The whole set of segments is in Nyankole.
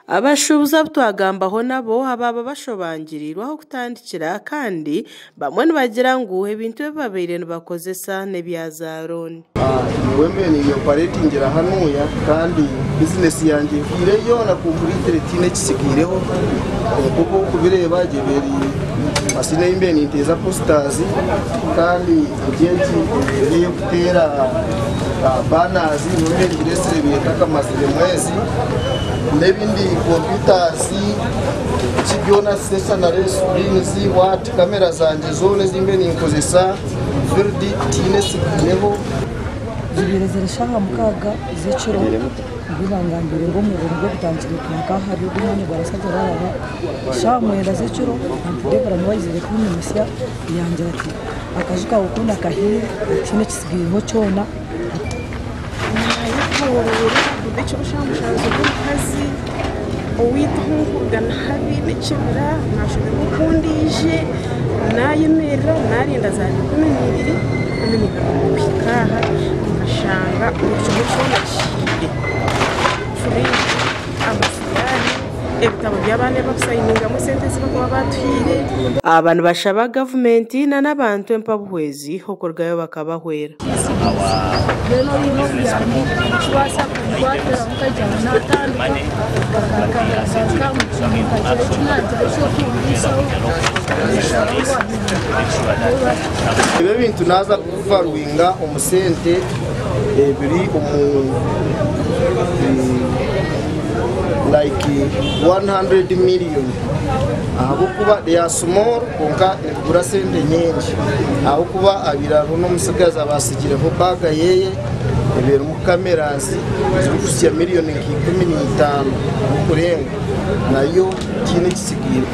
Abashuubuzi abu twagambaho nabo abaaba bashobangirirwe ah'okutandikira kandi bamwe nibagira ngu ebintu ebi babaire nibakozesa n'ebya zaarooni. Nyowe mbaire ninyoparetingira hanuya kandi bizinesi yangye ehweire yoona completely tihaine ekitsigaireho nk'oku orikubireeba gye biri masiini ei mbaire ninteeza posters kandi egi egi eri ey'okuteera banners nyowe mbaire ngireetsire ntakamazire mwezi n'ebindi computers biki byona stationery screens what kamera zangye zoona ezi mbaire ninkozesa field tihaine etsigaireho. Zibaire ziri shaaha 6 z'ekiro nibwo bangambiire ngu omuriro nibwo gutandikire kwaka ahari ogu omwanya gwa Basajjabaraba. Shaaha 9 z'ekiro Aunty Deborah niwe aizire kunyimutsya yangira ati akaju kaawe koona kahiire tihaine ekitsigaireho kyona. Naayetooroora kuruga ekiro shaaha 7 z'omukazi owaitu ahu nkuruga nihabi n'ekibira naashoberwa oku ndaije naayemerera naarinda zaaba 12 12 kuhika aha nkashanga buri kimwe kyona kihiire furiigi, amasiyaani, ebitabo by'abaana ebi bakusayiningamu esente ezi barikuba baatuhaire. Aba nibashaba gavumenti n'abantu empabuhwezi okurugayo bakabahwera. Mbwenu oine obuyambi kubaasa kunkwatiraho nkagira ngu naatandika nkagira eki naagira eky'okumbiisaho ninshaba ngu Ebi ebintu naaza kubivaluwinga omu sente ebiri omu like 100 million ahabw'okuba they are small kwonka nibigura sente nyingi ahabw'okuba abaire hariho n'omutsigazi abatsigireho baaga yeye erimu cameras zirikuhitsya miriyoni nka 15 orikurenga nayo tihaine ekitsigaire.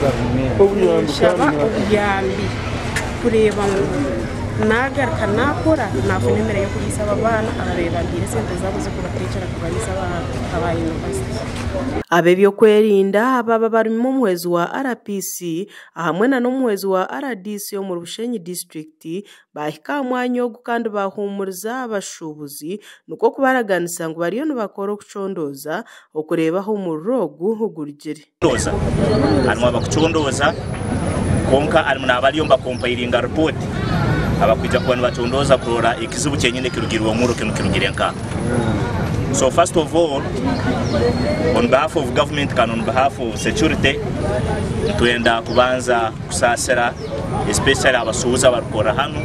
Ninshaba obuyambi kureeba ngu naagaruka naakora naafuna emere y'okuriisa aba baana ababaire bampiire esente zaabo z'okubateekyera kubariisa aba yunivasite. Ab'ebyokwerinda ababa barimu omuhwezi wa RPC hamwe n'omuhwezi wa RDC omuri Bushenyi disiturikiti baahika aha mwanya ogu kandi bahuumuriza abashuubuzi nikwo kubaraganisa ngu bariyo nibakora okucondooza okureeba ahu omuriro ogu gurugire. Harimu abakucondooza kwonka harimu n'abariyo nibakompayiringa ripooti abakwija kuba nibacondooza kurora ekizibu kyenyini ekirugirwe omuriro kinu kirugire nkaha. So first of all, on behalf of government kandi on behalf of security, nitwenda kubanza kusaasira especially abasuubuzi abarikukorera hanu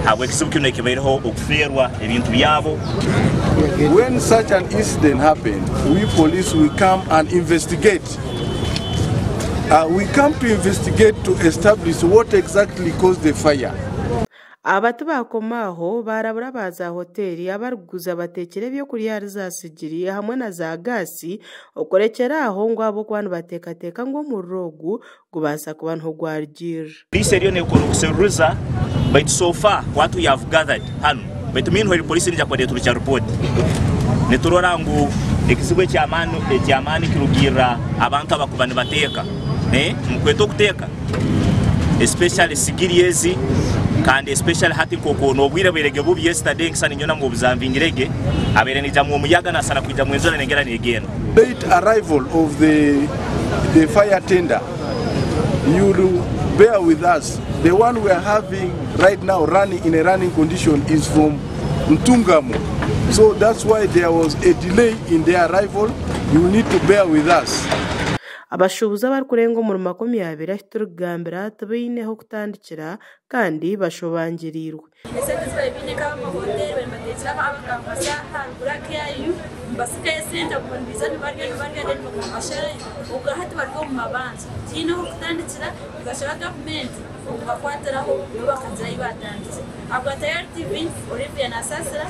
ahabw'ekizibu kinu ekibaireho okufeerwa ebintu byabo. When such an incident happens, we police will come and investigate. We come to investigate to establish what exactly caused the fire. Aba tibakoma aho barabura aba za hoteeri abarikuguza bateekire ebyokurya ahari za sigiri hamwe na za gaasi okurekyera aho ngu ahabw'okuba nibateekateeka ngu omuriro ogu gubaasa kuba niho gwarugirira. Poliisi eriyo nekora okuseruriza baitu so far what we have gathered hanu baitu meanwhile poliisi neija kuba neturukya report niturora ngu ekizibu ekyamaani ekyamaani kirugirira abantu abakuba nibateeka nimukweta okuteeka especially sigiri ezi kandi especially hati nk'oku n'obwire bwairege bubi yesterday nkisa ninyona ngu obuzanvingirege abaire naijamu omuyaga nasana kwijamu enjura nengera negenda. Late arrival of the fire tender, you will bear with us. The one we are having right now running in a running condition is from Ntungamo. So that's why there was a delay in their arrival. You need to bear with us. Abashuubuzi abarikurenga omuri 20 ahu turikugambira tibaineho kutandikira kandi bashobangiriirwe. Esente ezi bari baine nk'ab'amahoteeri bari nibateekyera abakampasi aharuguru aha KIU nibasigayo esente baguma nibaija nibarya nibarya then baguma nibasharayo obwo hati bari omu mabanja tihaine ah'okutandikira nibashaba gavumenti okubakwatiraho nabo bakagira ahu batandikira. Ahabwa Tayari TV, Olivia Nasasira.